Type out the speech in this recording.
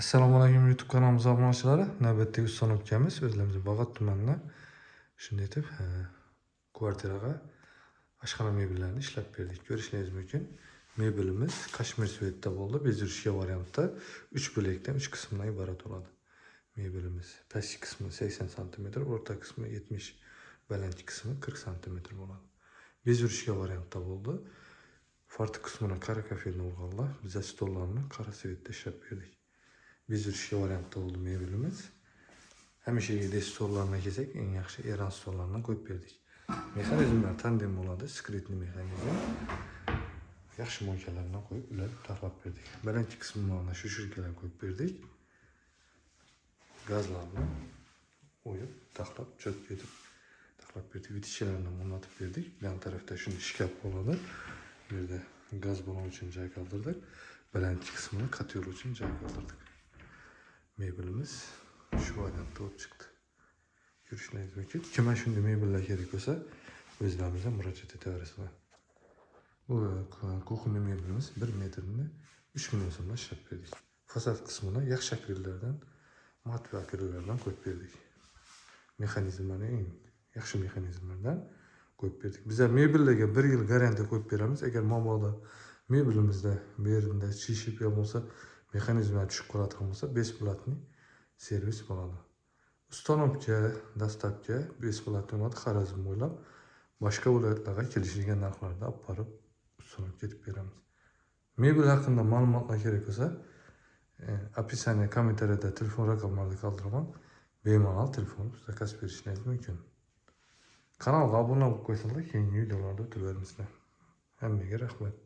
Assalomu alaykum, YouTube kanalimiz obunachilari. Navbatdagi установка miz o'zlarimiz Bag'ot tumanida shunday etib kvartiraga oshxona mebellarini ishlab berdik. Ko'rishingiz mumkin. Mebelimiz kashmir цвет da bo'ldi. Безручка variantda 3 bo'lakdan, 3 qismdan iborat bo'ladi. Mebelimiz pastki qismi 80 sm, o'rta qismi 70, balandki qismi 40 sm bo'ladi. Безручка variantda bo'ldi. Fartuq qismini qora kafelni urganlar. Biza stollarni qora цвет da ishlab berdik. Безручка variantda bo'ldi mebelimiz. Hamishagidek stollarni kelsak, eng yaxshi Eron stollaridan qo'yib berdik. Mexanizmlar tandem bo'ladi, скрытный mexanizm. Yaxshi мойка lardan qo'yib, ulab taxlab berdik. Birinchi qismini сушилка lar qo'yib berdik. Gazlarni qo'yib, taxlab, чётко etib taxlab berdik. Вытяжка larni o'rnatib berdik. Bu yon tarafda shunday shkaf bo'ladi. Bu yerda gaz balon uchun joy qoldirdik. Birinchi qismini котёл uchun joy qoldirdik. Mebelimiz shu variantda bo'lib chiqdi. Ko'rishingiz mumkin. Kimga shunday mebellar kerak bo'lsa, o'zlarimizga murojaat etaverasizlar. Bu кухонный mebelimiz 1 metrni 3 million so'mdan ishlab berdik. Fasad qismini yaxshi akrillardan, mat va akrillardan qo'yib berdik. Mexanizmlarni eng yaxshi mexanizmlardan qo'yib berdik. Bizlar mebellarga 1 yil garantiya qo'yib beramiz. Agar mabodo mebelimizda bu yerida shishib yo bo'lmasa mexanizmlar tushib qoladigan bo'lsa, бесплатный servis bo'ladi. Установка, доставка бесплатный bo'ladi. Xorazm bo'ylab boshqa viloyatlarga kelishilgan narxlarda olib borib установка etib beramiz. Mebel haqida ma'lumotlar kerak bo'lsa, описание, kommentariyada telefon raqamlarini qoldiraman. Bemalol telefon заказ berishingiz mumkin. Kanalga obuna bo'lib qo'ysanglar, keyingi videolarda o'taveramizlar. Hammaga rahmat.